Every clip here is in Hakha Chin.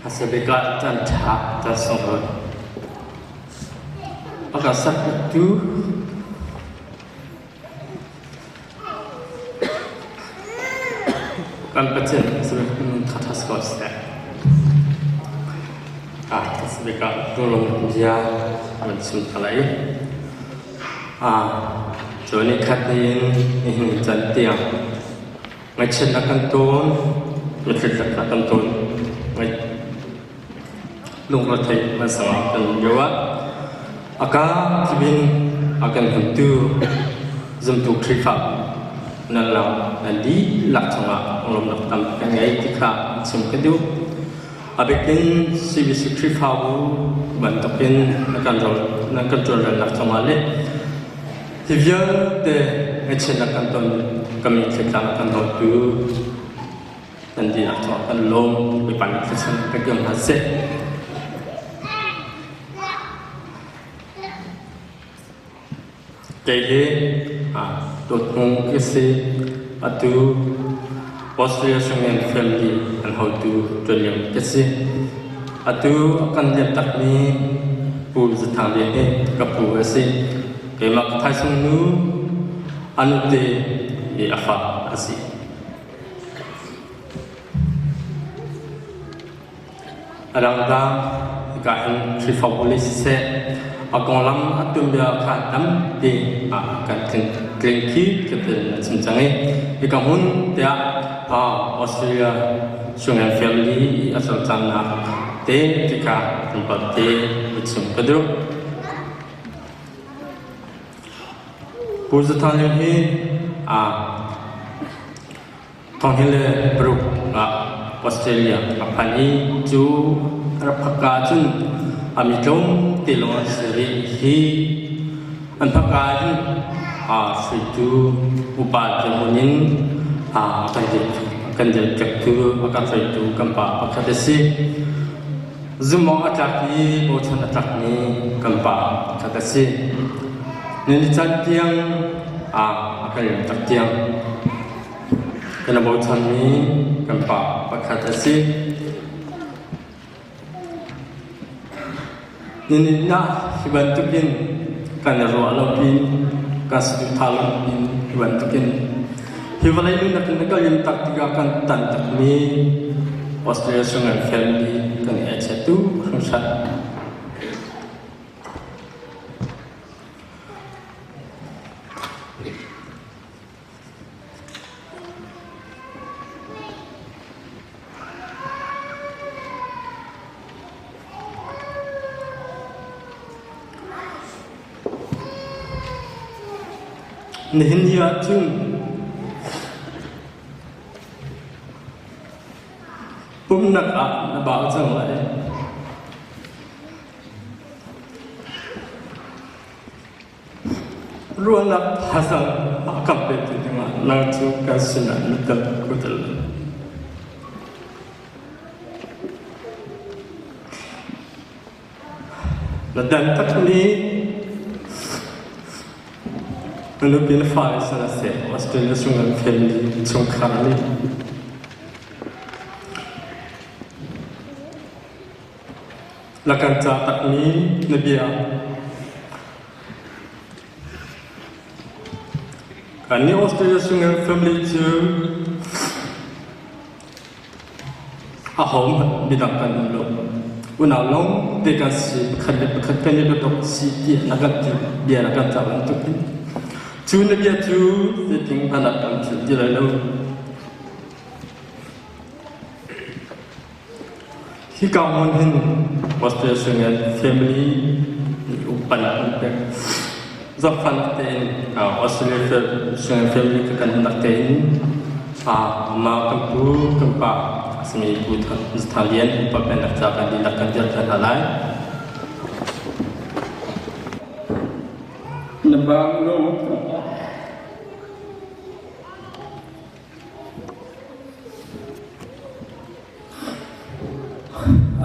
Hmasabik ah caanṭha caan sunglawi a kan sakpiaktu kan Pathian min ṭhaṭha si ko seh. Hmasabik ah lunglawmhnak bia kan chim hna lai. Cu nikhat in nihin caan tiang Ngaihchiatnak kan tawn, mitthli-tlaknak kan tawn. Lungretheih hmasa kan lio ah a ka kip in a kan hnemtu zumtu Khrihfa nan lak nan dihlak cungah lawmnak tam kan ngei ti kha chim ka duh. A bik in CBC Khrihfabu bantukin na kan nan kan ṭuanrelnak cungah le Hi vialte ngaihchiatnak kan ton kan mitthli-tlang kan dawtu kan dihlak cungah kan lawm Bawipa nih thlacam pek ko hna seh. Kei hi dawtnung ka si. Atu Australia Schengen family an hotu ṭuanliam ka si. Atu a kan lian takmi Pu Zathang Lian hi ka pu a si. Keimah ka thaisung nu a nute i a fa a si. A dangdang hika hin Khrihfabu le siseh a konglam a tuanbia kha tampi ah kan tling khi tluk in a chim cang i hika hmun tiah Australia Shungen family a cawlcanghnak te tikah tlawmpal te a chim ka duh. Pu Zathang Lian hi thonghil le paruk ah Australia a phan i cu a rak phak ka ahcun a mi tlawm te lawng an si rih hi an phak ka ahhin hruaitu upa dirhmun in a kan dirpiaktu a kan hruaitu kan pa pakhat a si. Zumhawk a tlak i bochan a tlakmi kan pa pakhat a si. Ni caan tiang ah a kan liam tak tiang kan bochanmi kan pa pakhat a si. Nihin ah hi bantukin kan i ruah lo pin, kan saduhthah lo pin hi bantukin hi vawlei nunnak in kan liam tak tikah kan tan takmi Australia Sungai family kan i tu hringhran. Nihin ni ahcun pumnak ah na bau cang lai. Ruahnak thazaang a kan petu dingah nang cu kan sinah na tel kho ti lo. Na dan takmi na nupi na fale sin ah seh Australia chung an family chungkhar nih na kan cah takmi na bia Kannih Australia Single family cu ahohmanh midang kan um lo. Unau lawng te kan si, pakhat le pakhat kan i biatak si tiah na kan ti bia na kan cah bantuk in. Cu na bia cu zeitin hmanh ah kan philh ti lai lo. Hika hmun hin Australia Single family upat an pek. Zaangfahnak tein Australia Single family ka kan nak tein mah kan pu kan pa asimi Pu Tha Lian upa pennak ca kan dihlak kan dirter hna lai. Na bang lo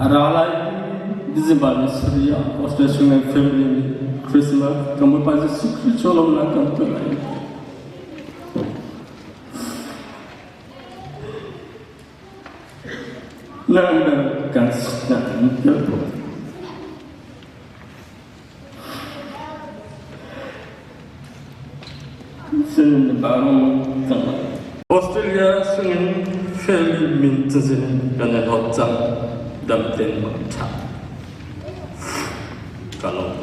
A ra lai December ni sarih ah Australia Sungai family nih Christmas kan Bawipa Jesuh Khrih chawlawmnak kan tuah lai. Nan kan sinak Australia sungin fel min cazin kan in hot cang dam ten ṭha. Ka lawm.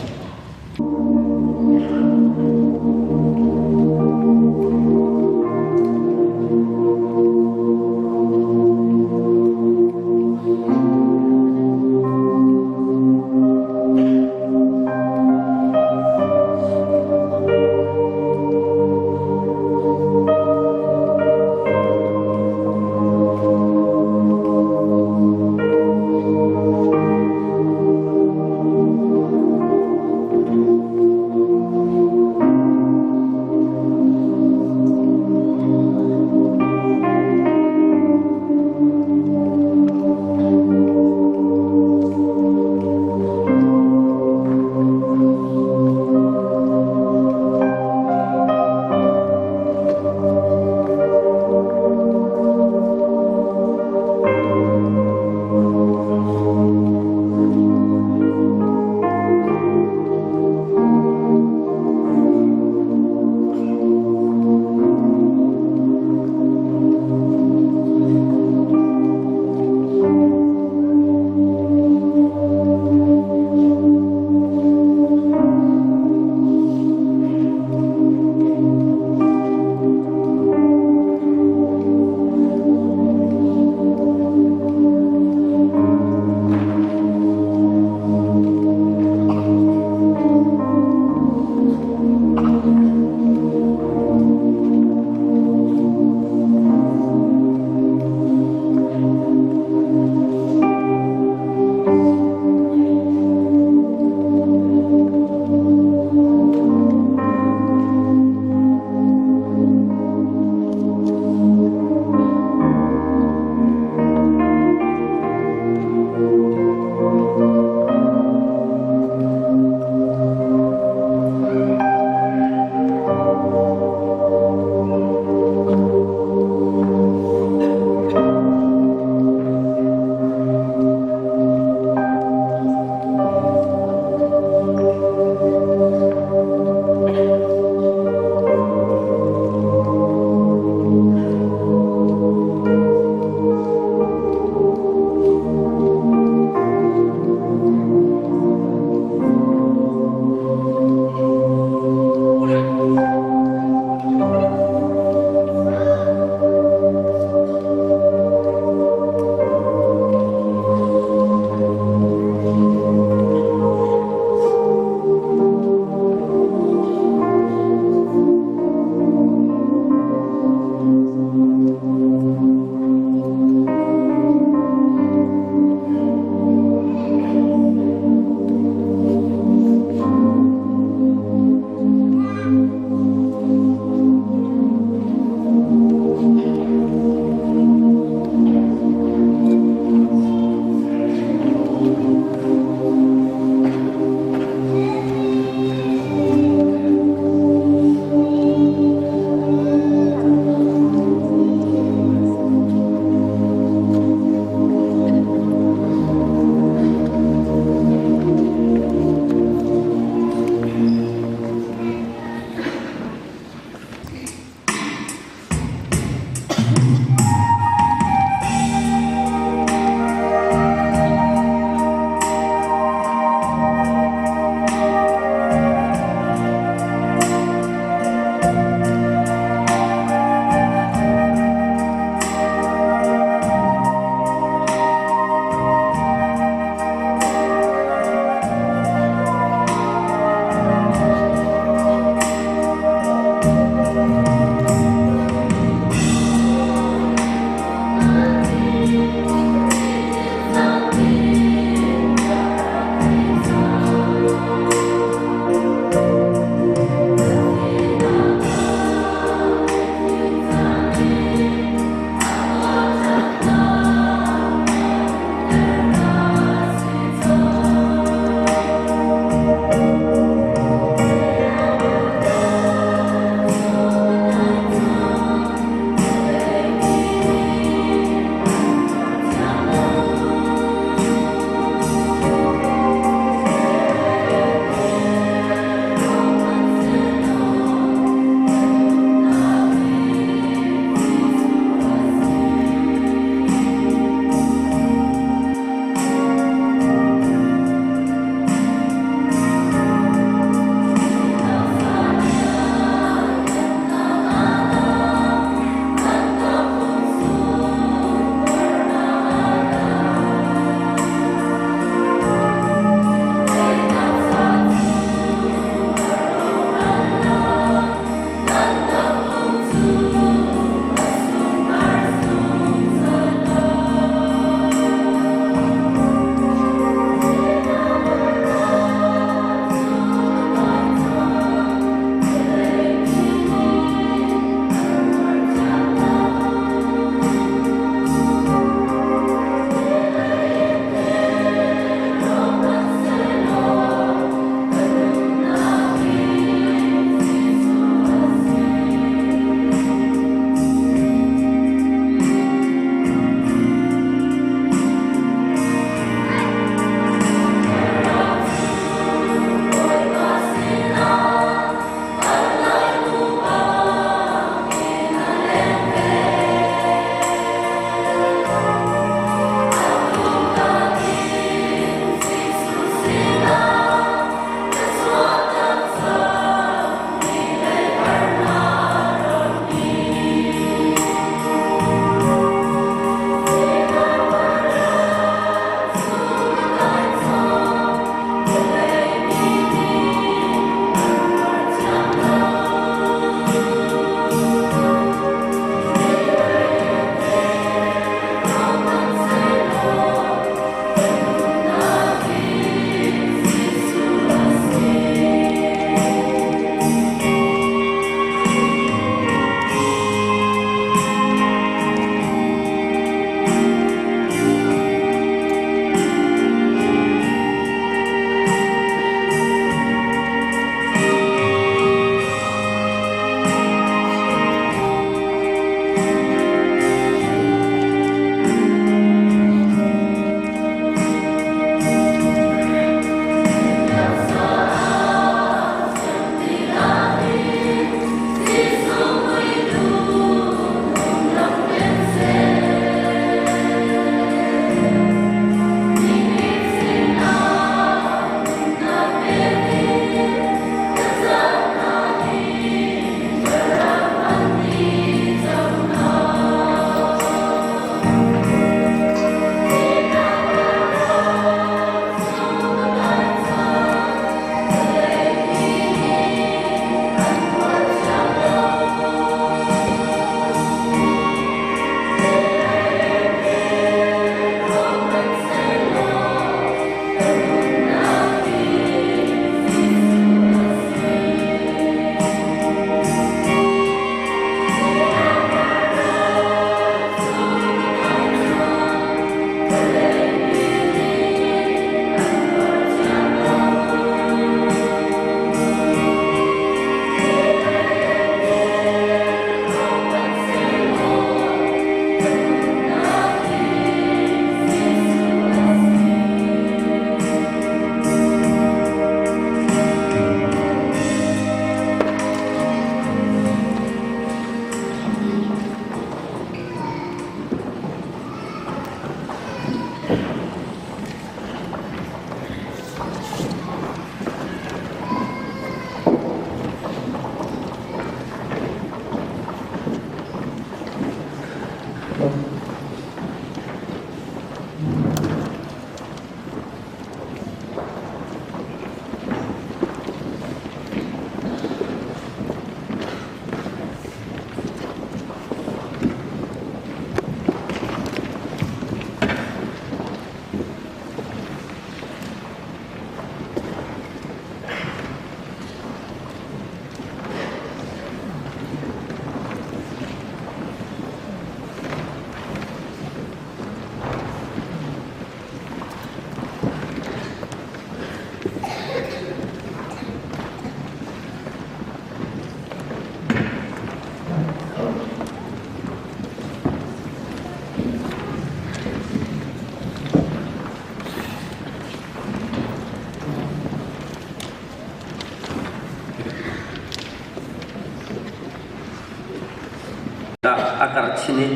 tikah a karh chin i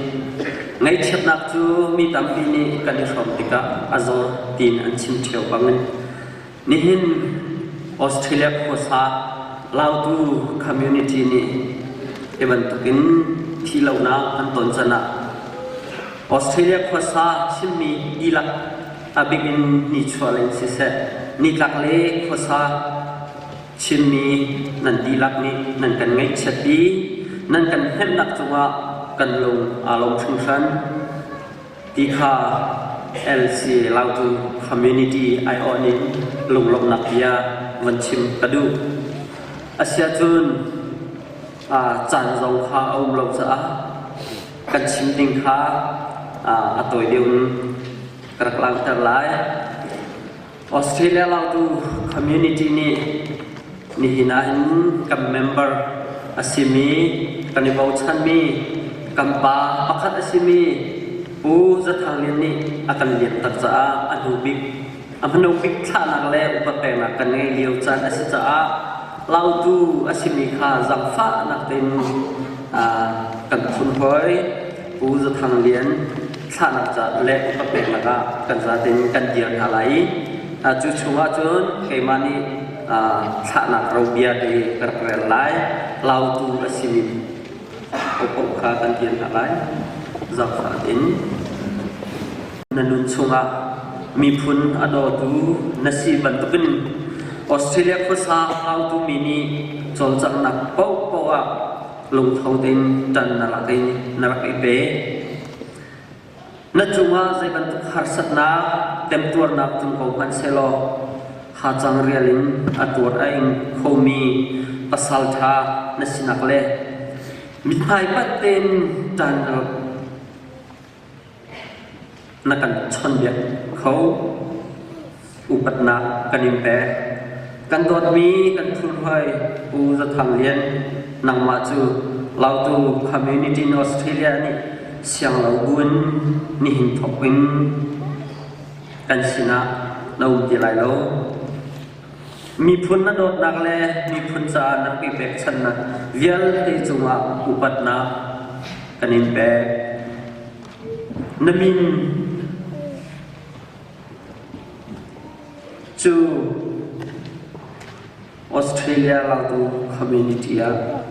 ngaihchiatnak cu mi tampi nih kan i hrawm tikah a zor tiin an chim ṭheo bangin nihin Australia khuasa Lautu community nih hi bantukin thihlohnak an ton can ah Australia khuasa Chinmi dihlak a bik in nichuahlei siseh nitlaklei khuasa Chinmi nan dihlak nih nan kan ngaihchiat i nan kan hnemhnak cungah kan lung aa lawm hringhran ti kha LC Lautu Community aiawh ning lunglawmhnak bia von chim ka duh. Asiahcun caan zong kha a um lo caah kan chim ding kha a tawi deuh in ka rak langhter lai. Australia Lautu community nih nihin ahhin kan member a simi kan i bochanmi kan pa pakhat a simi Pu Za Thang Lian nih a kan liam tak caah a hnu bik a hmanung bik thlahnak le upat peknak kan ngei lio caan a si caah Lautu a simi kha zaangfahnak tein kan phun hoi. Pu Za Thang Lian thlahnak ca le upat peknak ah kan zaten kan dir hna lai i cu chungah cun keimah nih thlahnak robia te ka rak rel lai. Lautu a simi paohpaoh kha kan dir hna lai. Zaangfah in na nun chungah miphun a dawtu na si bantukin Australia khuasa lautu mi nih cawlcanghnak paohpaoh ah lungtho tein ṭan na lak i na rak i pe. Na cungah zei bantuk harsatnak, temtuarnak tlung ko hmanh sehlaw hacang rial in a tuar a ing khomi pasalṭha na sinak le mithmai panh tein ṭan na rak Na kan chawnhbiak kho. Upatnak kan in pek. Kan dawtmi kan phurhoi Pu Za Thang Lian, nangmah cu Lautu Community in Australia nih sianglo buin nihin thawk in kan sinah na um ti lai lo. Miphun na dawtnak le miphun caah na rak i pekchanhnak vialte cungah upatnak kan in pek. Na min cu Australia Lautu community ah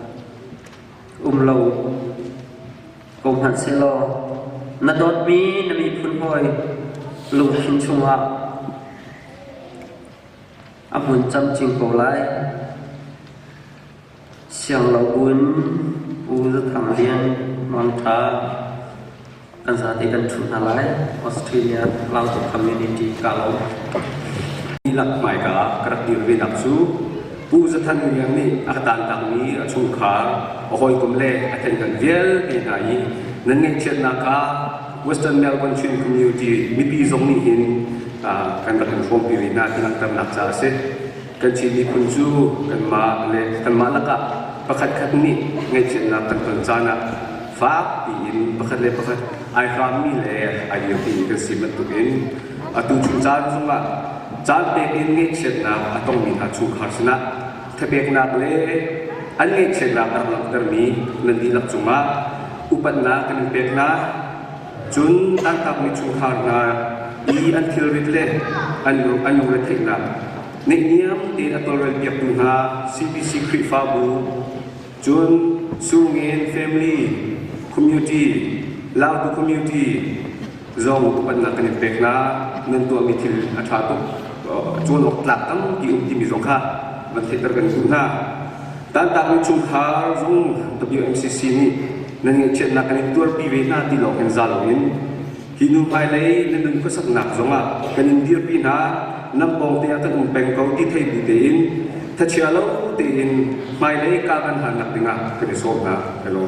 um lo ko hmanh sehlaw na dawtmi na miphun hawi lungthin chungah a hmun camcin ko lai. Sianglo in Pu Za Thang Lian mangṭha kan zate kan ṭhu hna lai. Australia Lautu Community ka lawm. Dihlak hmaika ah ka rak dir ve nak cu Pu Za Than Lian nih a ka tantakmi a chungkhar, a hawikom le a theihhngalh vialte hna i nan ngaihchiatnak kha Western Melbourne Chin Community mipi zong nih hin kan rak in hrawmpi rih hna ti langhternak caah a si. Kan Chin miphun cu kanmah le kanmah lakah pakhatkhat nih ngaihchiatnak kan ton caan ah fak piin pakhat le pakhat ai hrammi le ai dirpimi kan si bantukin atu chung caan zongah caan pek in ngaihchiatnak a tongmi hna chungkhar sinah thapeknak le an ngaihchiatnak a rak langhtermi nan dihlak cungah upatnak kan in pek hna. Cun tantakmi chungkhar hna i an thilrit le an lungretheihnak neihniam tein a tawlrelpiaktu hna CBC Khrihfabu, cun Surngen Family Community, Lautu Community zong upatnak kan in pek hna. Nan tuahmi thil a ṭha tuk. Cawn awk tlak tampi um timi zong kha van theihter kan duh hna. Tantakmi chungkhar zong WMCC nih nan ngaihchiatnak kan in tuarpi ve hna ti lawng hin za loin hi nu hmailei nan nun khuasaknak zongah kan in dirpi hna nan pawng te ah kan um peng ko ti thei bu tein thachia lo tein hmailei ka kan hlannak dingah kan i sawm hna. Hello.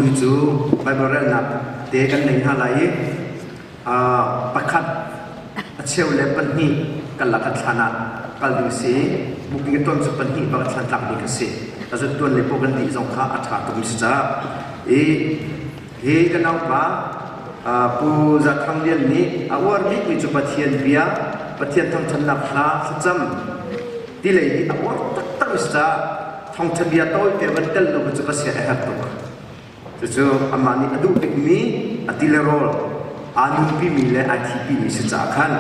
duhmi cu Baibal relnak te kan nei hna lai i pakhat a cheu le pahnih kan lak thlan ah kal ding si. Booking i ton cu pahnih bak thlan tlak ding a si. Azut tuan le pawh kan dih zong kha a ṭha tuk mi si caah i hi ka naupa Pu Za Thang Lian nih a uar bikmi cu Pathian bia, Pathian thangṭhatnak hla thlacam ti lei hi a uar taktak mi si caah thawngṭha bia tawite van tel lo cu ka sia a herh tuk. Cucu amah nih a duh bikmi a ti le rawl aa nunpimi le ai thihpimi si caah khan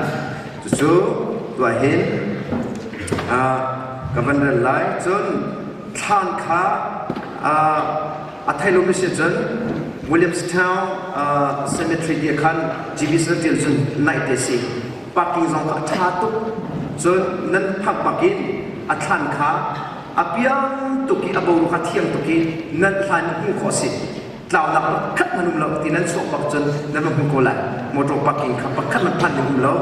cucu tuah hin ka van rel lai. Cun thlan kha a thei lomi si cun Williamstown Cemetery ti khan GBC tial cun naih te si. Parking zong kha a ṭha tuk. Cun nan phak bak in a thlan kha a piang tuk i a boruak a thiang tuk i nan hlan hmuh khawh a si. Tlaunak pakhat hmanh um lo ti nan chuak bak cun nan va hmu ko lai. Motor parking kha pakhat hmanh phan ding um lo.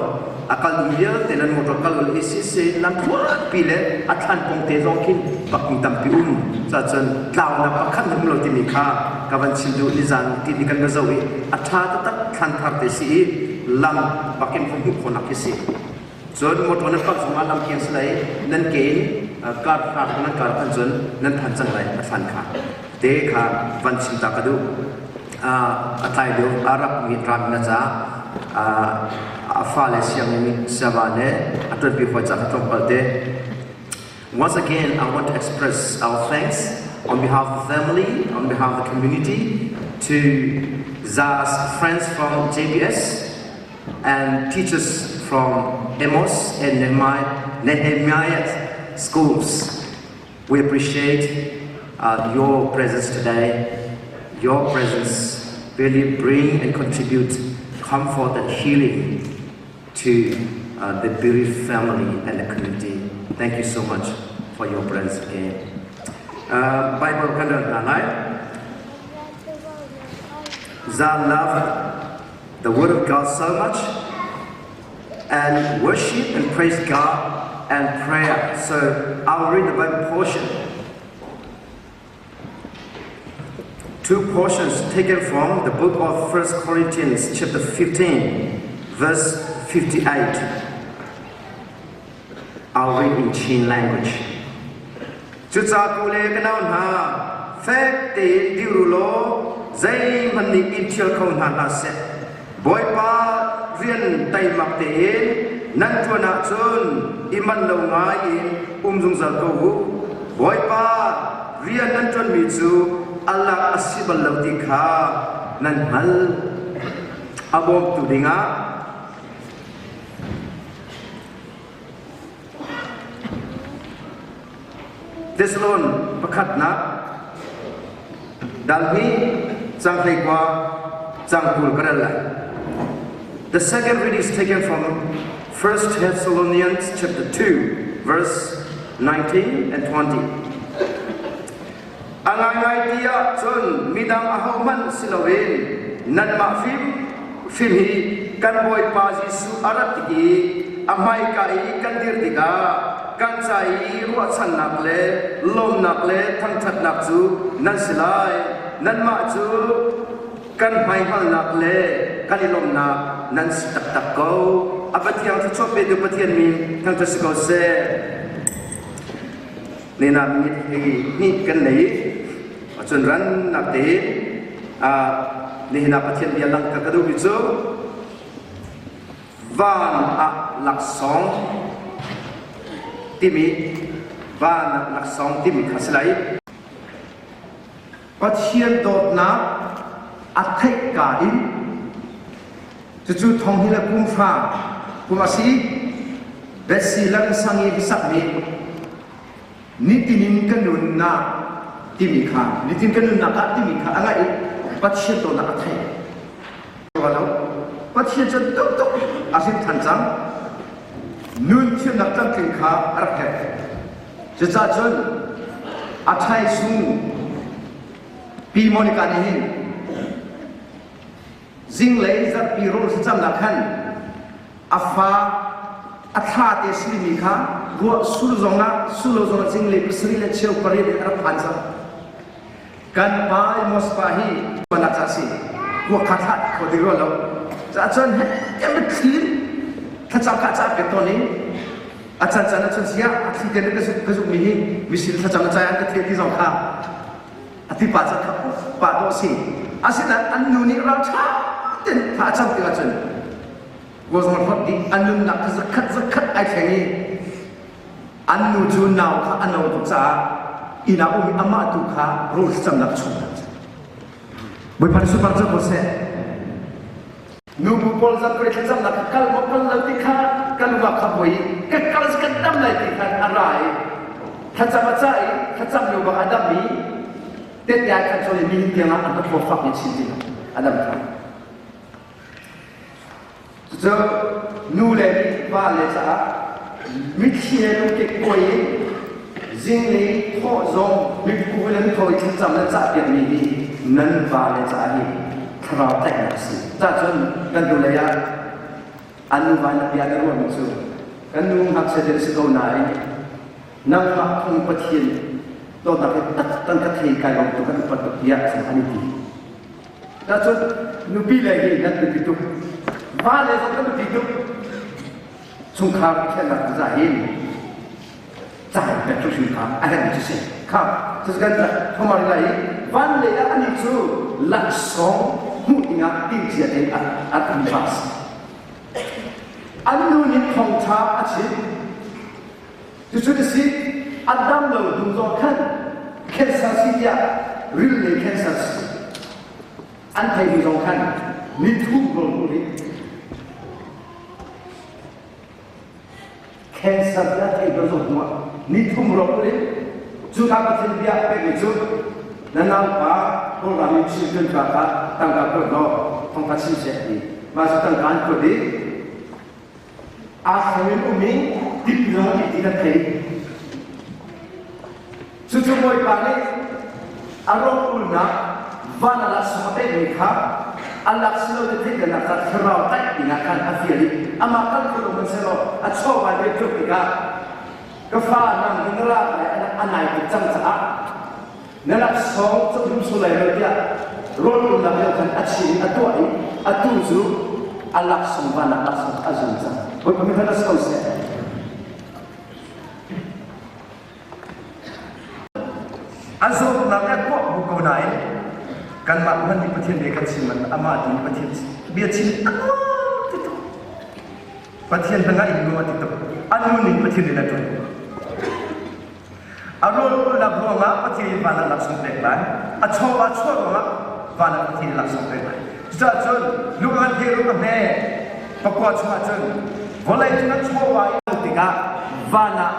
A kal ding vialte nan motor kal ul hi si lam pi le a thlan pong te zong khin parking tampi um. Cacun tlaunak pakhat hmanh um lo timi kha ka van chim duh. Nizan ti ni kan va zoh i a ṭha taktak thlan thar te si i lam parking va hmuh khawhnak khi si. Cun motor nan park zongah lam kiang si lai nan ke in car park nan car phan cun nan phan cang lai a thlan kha te kha van chim ta ka duh. A tlai lio a rak mi ram na ca a fale sianginn siava le a ṭuanpi hawi ca kha tlawmpal te. Once again, I want to express our thanks on behalf of the family, on behalf of the community, to Za's friends from JBS and teachers from Amos and Nehemiah, Nehemiah schools. We appreciate your presence today. Your presence really bring and contribute comfort and healing to the bereaved family and the community. Thank you so much for your presence again. Bible kan rel hna lai. Za loved the Word of God so much and worship and praise God and prayer. So I'll read the Bible portion. Two portions taken from the book of 1 Corinthians chapter 15, verse 58. I'll read in Chin language. Cucaah u le ka nau hna, fek tein dir u law zeihmanh nih in ṭhial kho hna hlah seh. Bawipa rian teimak tein nan ṭuan ahcun i manh lo ngai in um zungzal ko u. Bawipa rian nan ṭuanmi cu a lak a si bal lo ti kha nan hngalh. A bawmtu dingah Thessalon pakhatnak dal hnih cang 19 cang 20 ka rel lai. The second reading is taken from 1 Thessalonians chapter 2 verse 19 and 20. A ngaingai ti ahcun midang ahohmanh si loin nanmah hrimhrim hi kan Bawipa Jesuh a rat tik i a hmaika i kan dir tikah kan ca i ruahchannak le lawmnak le thangṭhatnak cu nan si lai. Nanmah cu kan hmaihngalnak le kan i lawmhnak nan si taktak ko. A Pathian thluachuah petu Pathian min thangṭhat si ko seh. Nena minute hi hnih kan nei i cun rannak tein nihin ah Pathian bia langhter ka duhmi cu van ah laksawng timi van ah laksawng timi kha si lai. Pathian dawtnak a theih ka in cucu thong hi le kum hra kum a si i Betsy Lansang i sakmi nitin in ka nunnak timi kha nitin ka nunnak ah timi kha a ngaih i Pathian dawtnak a theih lo Pathian cu tuk a hrin than cang nun thiamnak tlamtling kha a rak herh Cucaah cun a ṭhaisung Pi Monica nih hin zinglei zarhpi rawl thlacamnak khan a fa a thla te simi kha ruah sur zongah sur lo zongah zinglei pasarih le cheu pariat in a rak phan cang. Kan pa Amos pa hi. Panak ca si kuak kha thlah kho ti rua lo. Ca cun he mitthli thlacam kha ca pek tawn i a can can ahcun sia a thli te ka zuk ka zuk mi hi misin thlacam na cai an ka theh ti zong kha a ti pa chan kha pa dawh si asinain an nu nih ralṭha ten thla a cam tik ahcun Gozawl hlawt dih an nunnak kha zakhat zakhat ai thleng i an nu cu nau kha a no tuk caah inn ah um i amah tu kha rawl thlacamnak a chung Bawipa nih sunpar cu ko seh. Nubu pawl zan thlacamnak kha kal maw kal lo ti kha ka lung ah kha buai i ka kal kan dam lai ti khan a ra i thlacam a cah i thlacam lio bak a dam i tette ai khan chawn i nihin tiang ah an ka fak in chin ti a dam than. Cucu nu le va le caah mitthli he lungkek kuai in zinglei thawh zong mibu le thaw i thlacam le cahpiakmi hi nan va le caah hi thlarau tlaihnak a si. Cahcun kan hnulei ah an nuva in a bia na ruahmi cu kan nu ngakchia te si ko nain nangmah phung Pathian dawtnak hi tak kan ka thei kai lawm tuk kan upat tuk tiah an i ti. Cun nupi le hi nan biapi tuk. Va le zong kan biapi tuk. Chungkhar thiannak ca hin caan pek hrimhrim kha a herhmi cu si. Kha cucu kan thomar lai i van lei ah anih cu laksawng hmuh dingah timhcia tein a um va a si. An nu nih thawngṭha a chim. Cucu na si, a dam lo hnu zong khan cancer si tiah ril lei cancer si an thei hnu zong khan nithum rawl hmuh rih. Cancer tiah thei lo zong hnu ah nithum rawl hmuh rih. Cu ka Pathian bia pekmi cu na naupa Kawlram in Chin tuanpa kha tangka kuat law thongkha chim seh ti. Mah cu tangka an kuat i Aa thleng in um i dip lo ti kan thei. Cucu Bawipa nih a rawlulnak van a laksawng a pekmi kha a lak si lo ti theihternak kha thlarau tlaih dingah khan a fial i amah kal kho lo hmanhsehlaw a chawva nih tluk tikah ka fa nang hi na rak lai a nai tuk cang caah Na laksawng cu hung su lai lo tiah rawlulnak lio khan a chim i a tuah i atu cu a laksawng van ah laksawng a zun cang. Bawipa mi kha ko seh. A zawtnak a tuah bu ko nain kanmah hmanh nih Pathian bia kan chim man amah tu nih Pathian bia chim a nuam ti tuk. Pathian hna in nuam a ti tuk. A nu ning Pathian nih a ṭuan. A rawlulnak ruangah Pathian in van ah laksawng pek lai. A chawva chuah ruangah van ah Pathian in laksawng pek lai. Cucaah cun lung an he lung a hme pakua chungah cun vawlei cung an chawva i tikah van ah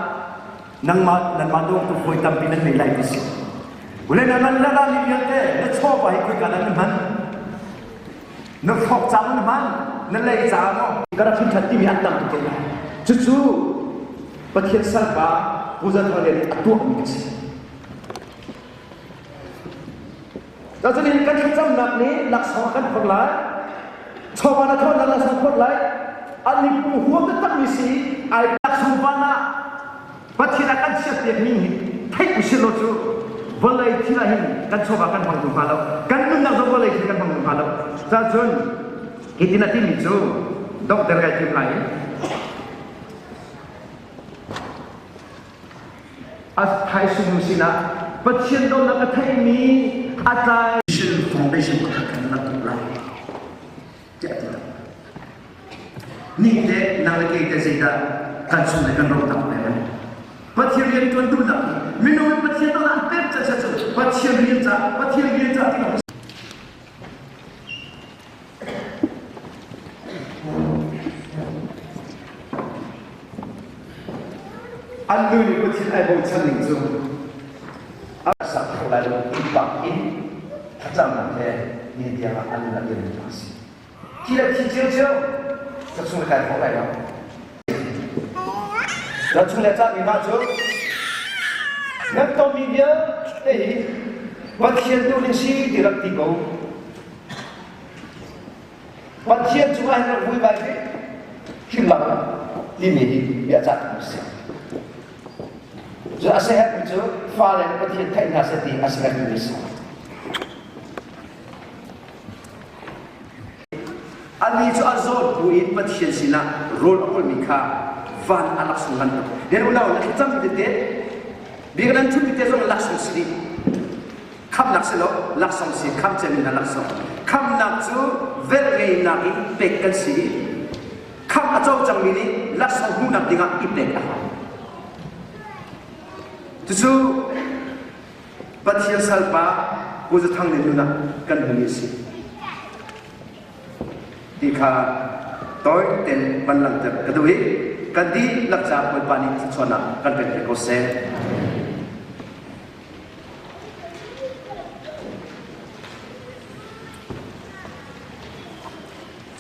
nangmah nanmah dawngtu hawi tampi nan nei lai ti si. Ule na man la mi vialte na chawva hi khoika dah na hman? Na hrawk caah na hman? Na lei caah maw? Ka rak hrin ṭhan timi an tam tuk te lai. Cucu Pathian salpa Pu Za Thang Lian nih a tuahmi a si. Cucaah kan thlacamnak nih laksawng a kan phorh lai. Chawva na thawhnak laksawng phorh lai. An i pum huam taktakmi si ai laksawng van ah Pathian a kan chiatpiakmi hi theih usih law cu vawlei thil ah hin kan chawva kan hmang duh hnga lo. Kan nunnak zong vawlei thil kan hmang duh hnga lo. Cucaah hitin a timi cu donghter kai tim lai i A thaisung nu sinah Pathian dawtnak a theimi a tlai foundation pakhat khan na tuk lai tiah a ti tak. Ni te nang le kei te zeidah kan chung le kan ro tak ve lai. Pathian rian ṭuan duhnak hi minung in Pathian dawtnak an pek ca cu Pathian rian ca Pathian rian ca ti An nu nih Pathian ai bochan ning cu a sak kho lai lo ti bak in thlacamnak he ni tiang ah an nun a liam mi a si. Thi le thi ciocio ka chung le kai thawh lai lo. Na chung le cahmi mah cu nan tonmi vialte hi Pathian duhning si ti rak ti ko. Pathian cungah hin rak vuivai ve hrimhlam timi hi biacah a si. Cu a si herhmi cu fale nih Pathian theih hna seh ti a si herhmi a si. Anih cu a zawt buin Pathian sinah rawl a ulmi kha van a laksawng bantuk. Then unau na thlacam tete bia nan thut tete zong laksawng si dih. Khamnak si lo, laksawng si, kham cem in na laksawng. Khamnak cu velngeihnak in pek kan si i khamh a co cangmi nih laksawng hmuhnak dingah i pek a hau. Cucu Pathian salpa Pu Za Thang Lian nun ah kan hmuhmi a si. Ti kha tawi tein van langhter ka duh i kan dihlak caah Bawipa nih thluachuahnak kan pek ve ko seh.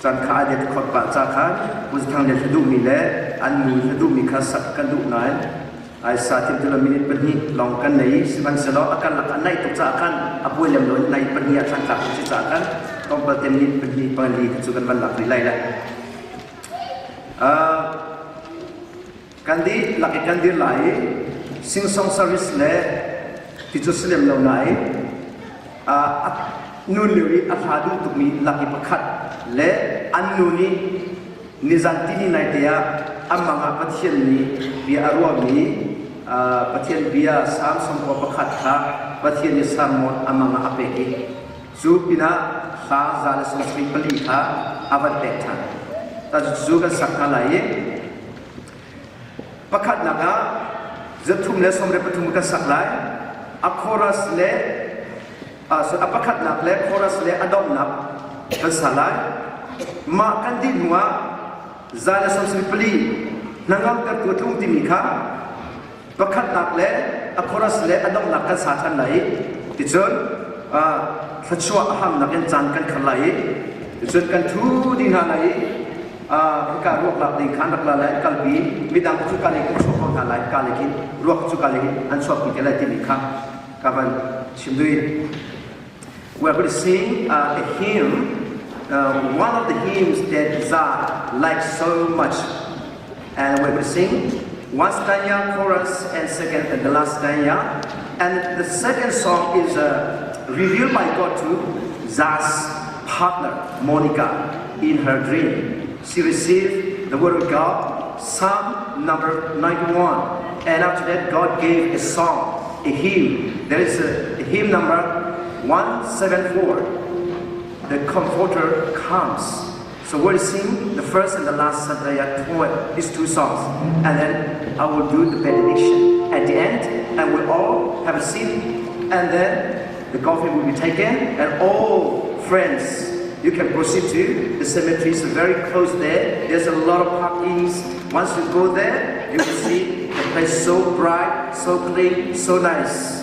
Caan kha a det khawt pah ca khan Pu Za Thang Lian hla duhmi le an nu hla duhmi kha sak kan duh nain ai sa thim tu minute pahnih lawng kan nei sihmanhsehlaw a karlak a naih tuk caah khan a buai lem lo in nai pahnih ah thlan tlak si caah khan tlawmpal te minute pahnih pali kha cu kan van lak rih lai le kan dihlak i kan dir lai i sing-song service le ti cu si lem lo nain a nun lio i a hla duh tukmi lak i pakhat le an nu nih nizan tini nai te ah amang ah Pathian nih bia a ruahmi Pathian bia Salm sawmkua pakhat kha Pathian nih sermon amang ah a pek i cu pinah hla za le 74 kha a van pek ṭhan. Ta cu kan sak hna lai i Pakhatnak ah 323 kan sak lai. A chorus le a pakhatnak le chorus le a donghnak kan sa lai. Mah kan dih hnu ah za le 74 hnangamtertu a tlung timi kha pakhatnak le a chorus le a donghnak kan sa ṭhan lai i ticun thluachuah a hamnak in caan kan khar lai i ticun kan ṭhu dih hna lai i hika ruak lak ding khan rak la lai kalpi midang cu ka lei kan chuak ko hna lai ka lei khin ruak cu ka lei an chuakpi te lai timi kha ka van chim duh We are going to sing a hymn, one of the hymns that Za likes so much. And we're going to sing one stanza, chorus, and second and the last stanza. And the second song is uh, revealed by God to Za's partner, Monica, in her dream. She received the word of God, Psalm number 91. And after that, God gave a song, a hymn. There is a, a hymn number 174. The Comforter comes. So we'll sing the first and the last Sadhaya, these two songs, and then I will do the benediction at the end, and we'll all have a seat, and then the coffee will be taken, and all friends, you can proceed to the cemetery. It's very close there. There's a lot of parkings. Once you go there, you will see the place so bright, so clean, so nice.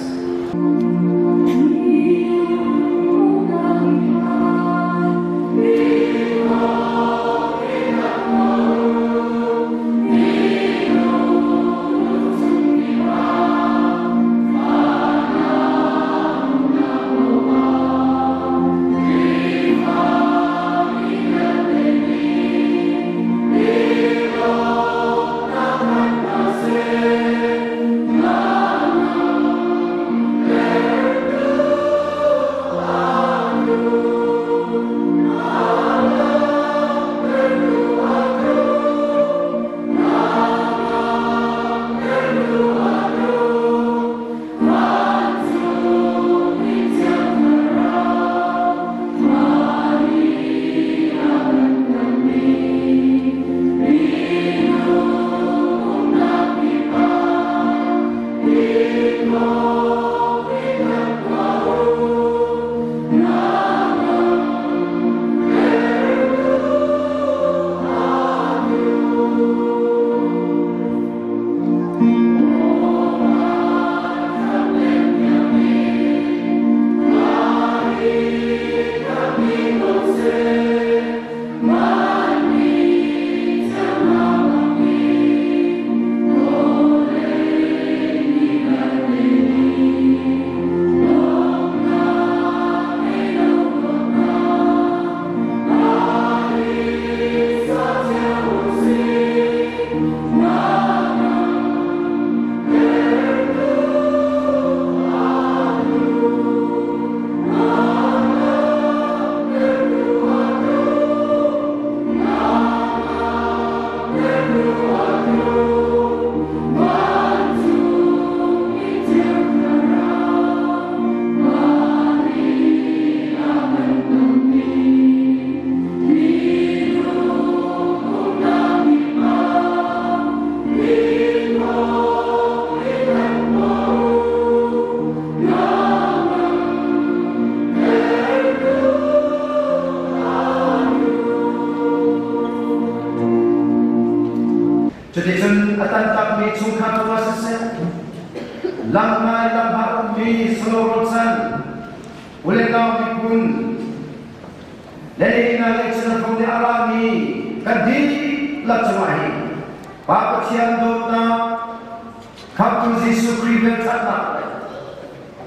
cungah siseh, lamnai lamhar ummi salo rualchan, ulenau miphun, le na ngaihchiat phung nih a rami kan dihlak cungah hin Pa Pathian dawtnak, Khamhtu Jesuh Khrih velṭhatnak le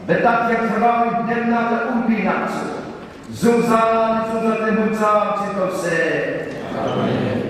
biatak Thiang Thlarau in hnemhnak le umpinak cu zungzal in zungzal te hmun camcin ko seh. Amen.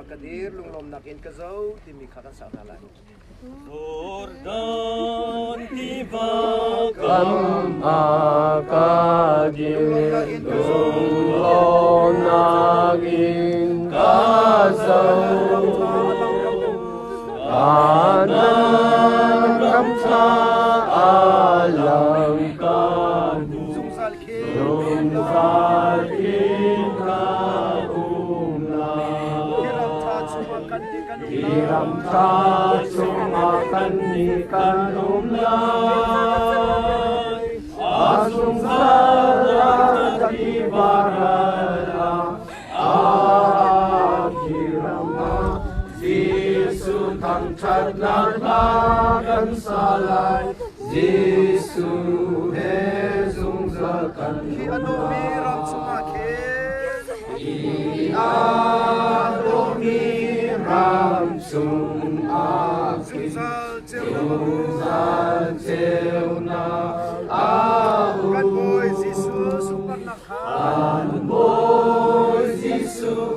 ka dir lunglawmnak in ka zo timi kha kan sak hna lai. Jordan tiva kam ah ka dir lunglawmnak in ka zo. Kanan ram tha a lang ka Zungzal khin zungzal khin ka um lai. Hi ram tha chungah kan nih kan um Hi lai. ram tha chungah kan nih kan um lai. A zungzal ah tiva ral ah Jesuh thangṭhatnak hla kan sa lai. Jesuh he zungzal kan Hi a dawmi ram chungah khin Hi a dawmi ram chungah khin zungzal ceunak a um. zungzal ceunak a Kan Bawi um. Jesuh sunparnak kha Kan Bawi Jesuh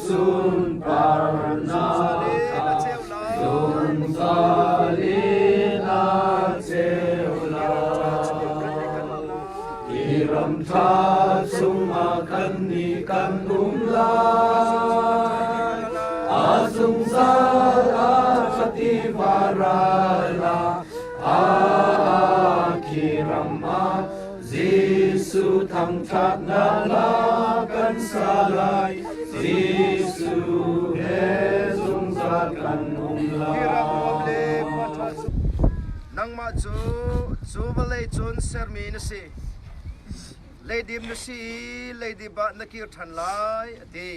sunparnak zungzal in a kha ceu lai. zungzal in a ceu Hi ram ṭha chungah kan nih kan lai. um lai. Hi ram ṭha chungah kan nih kan um lai. A zungzal a ṭha tiva ral ah, ah, khi ram ah Jesuh thangṭhatnak hla kan sa lai. Jesuh he zungzal kan um Hi ram nuam le khua lai. ṭha cu nangmah cu cu vawlei cun sermi na si. Leidim na si i leidip ah na kir ṭhan lai, a ti.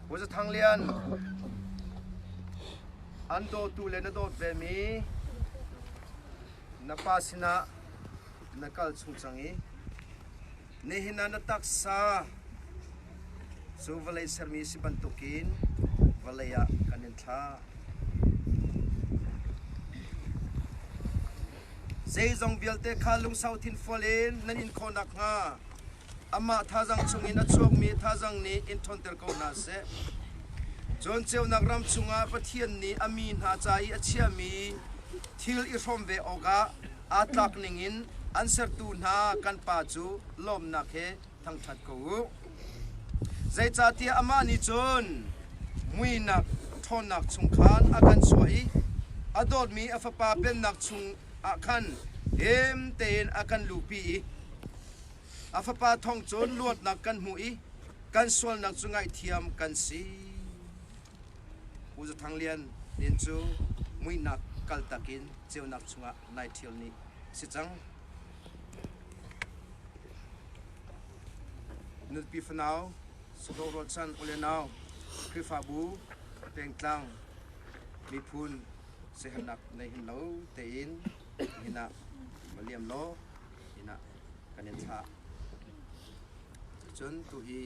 Pu Za Thang Lian, an dawtu le na dawt vemi na pa sinah na kal chung cang i nihin ah na taksa cu vawlei sermi si bantukin vawlei ah kan in thlah. Zeizong vialte kha lungsau thinfual in nan in khawh nakhnga Amah thazang chungin a chuakmi thazang nih in ṭhawnter ko hna seh. Cun ceunak ram chungah Pathian nih a mi hna ca i a chiahmi thil i hrawm ve awkah aa tlak ningin an sertu hna kan Pa cu lawmnak he thangṭhat ko u. Zeicahtiah amah nih cun muinak ṭhawnnak chung khan a kan chuah i a dawtmi a Fapa pennak chungah khan him tein a kan luhpi i A fapa thawng cun luatnak kan hmu i kan sualnak cu ngaihthiam kan si. Pu Za Thang Lian nin cu muihnak kaltak in ceunak chungah nai ṭhial ni si cang. Nupi fanau, sado rualchan ule nau, Khrihfabu, pengtlang, miphun siaherhnak nei hin lo tein nihin ah va liam law inn ah kan in thlah. Cun tuhi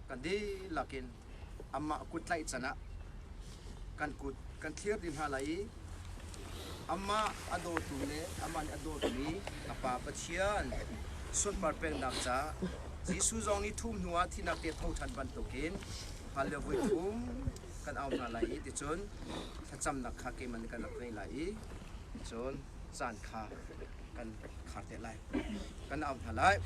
kan dihlak in amah kut tlaih can ah kan kut kan thlir dih hna lai i amah a dawtu le amah nih a dawtmi a Pa Pathian sunpar pennak ca Jesuh zong nih thum hnu ah thihnak te tho ṭhan bantukin hallelujah voi thum kan au hna lai i ticun thlacamnak kha keimah nih kan rak ngei lai i cun caan kha kan khar te lai kan au hna lai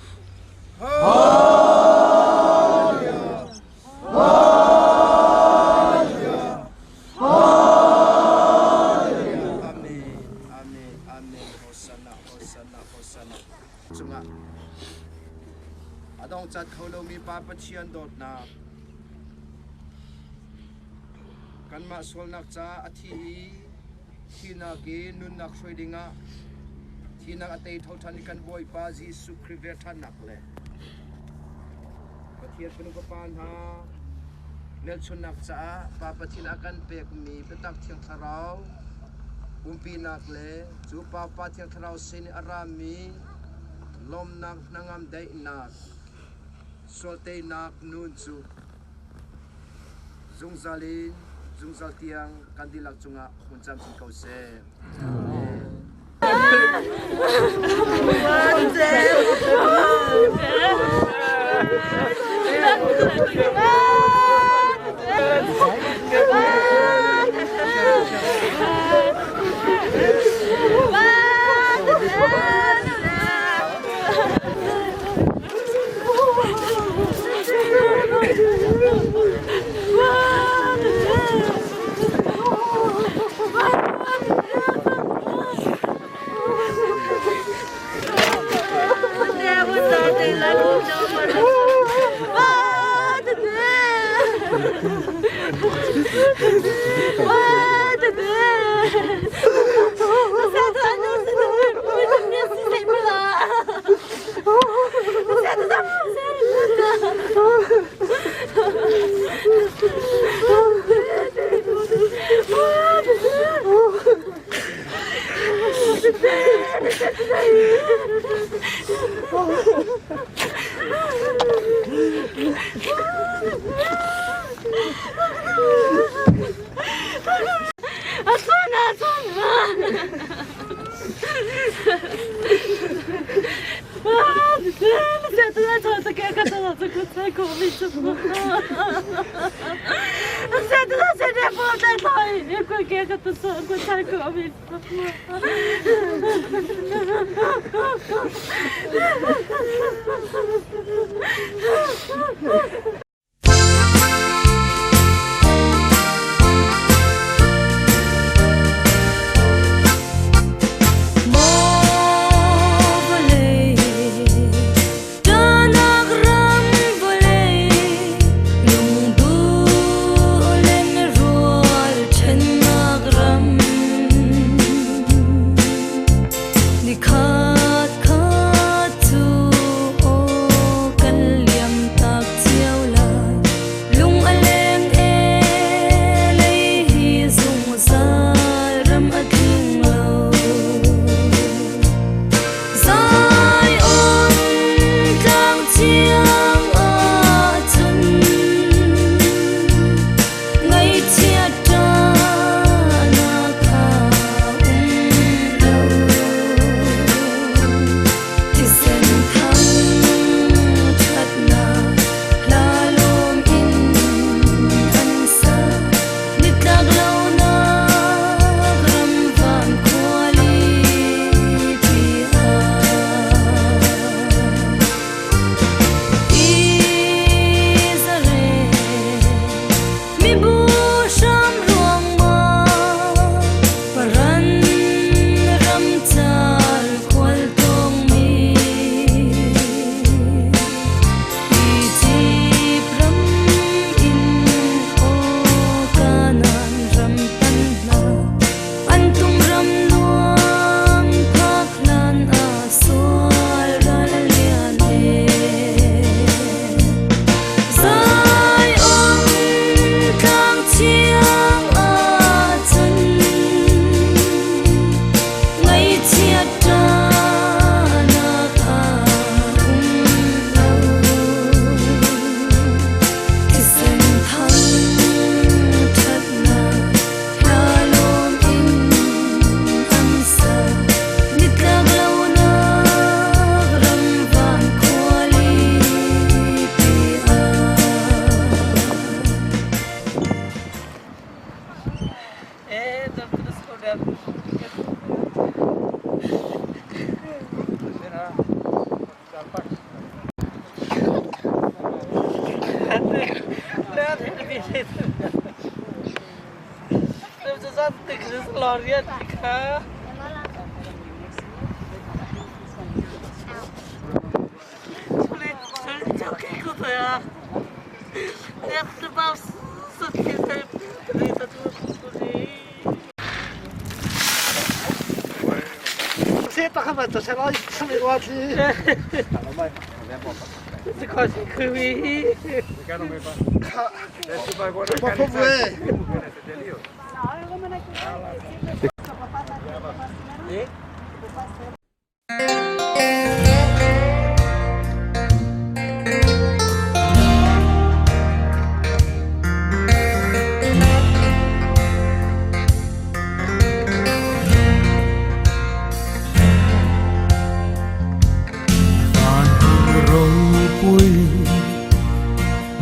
Amen Amen Amen Hosanna Hosanna Hosanna cungah a dong cat kho lomi Pa Pathian dawtnak kanmah sualnak caah a thi i Thihnak i nunnak hruai dingah thihnak a tei tho ṭhan i kan Bawipa Jesuh Khrih vel ṭhannak le Pathian fanu fapa hna hmelchunhnak caah Pa Pathian a kan pekmi biatak Thiang Thlarau umpinak le cu Pa Pa Thiang Thlarau sin i a rami lawmnak hnangam daihnak sual teinak nun cu Zungzal in zungzal tiang kan dihlak cungah hmun camcin ko seh. Amen.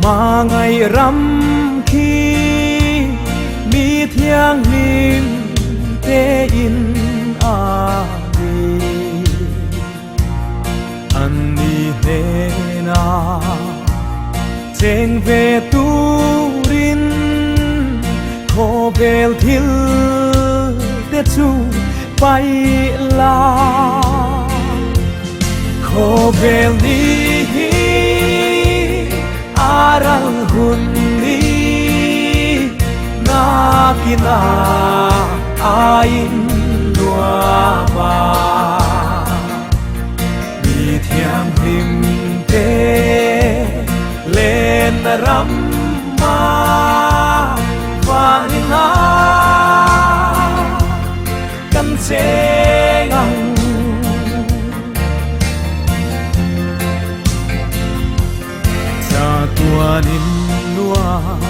Hmangaih ram khi mi thianghlim tein aa ni. An ni hnenah cheng ve turin khawvel thil te chu pai la. Khawvel ni hi aral hun ni nakina ain nuama mi thianghlim te len ram ma van in kan cheng ang. Chatuan in nuam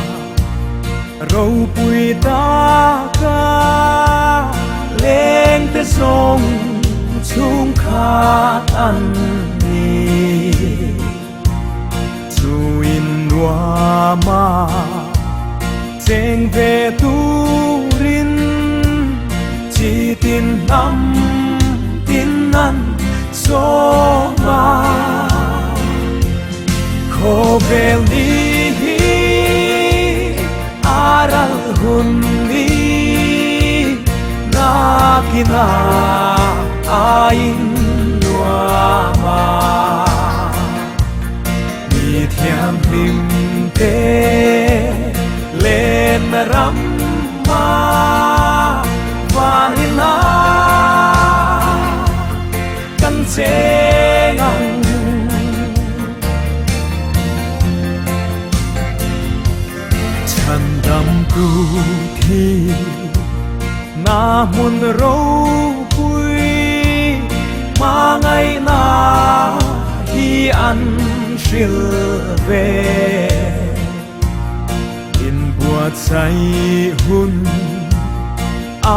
ropui taka lengte zong chungkhat an ni. Chu in nuama cheng ve turin chi tin hnam tin an sawma. Khawvel ni hi aral hun ni nakina ain nuama mi thianghlim te len ram ma van in kan cheng ang. Chhandamtu thi na hmun ropui hmangaihna hi an hril ve. In buatsaih hun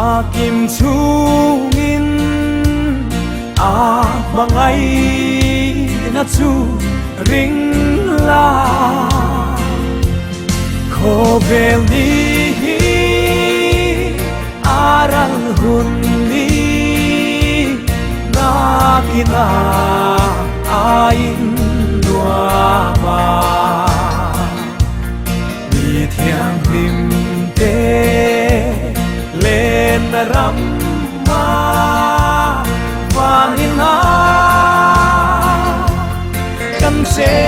a kim chungin a hmangaihna chu ring la. Khawvel ni hi aral hun ni nakina ain nuama mi thianghlim te len ram ma van in kan cheng.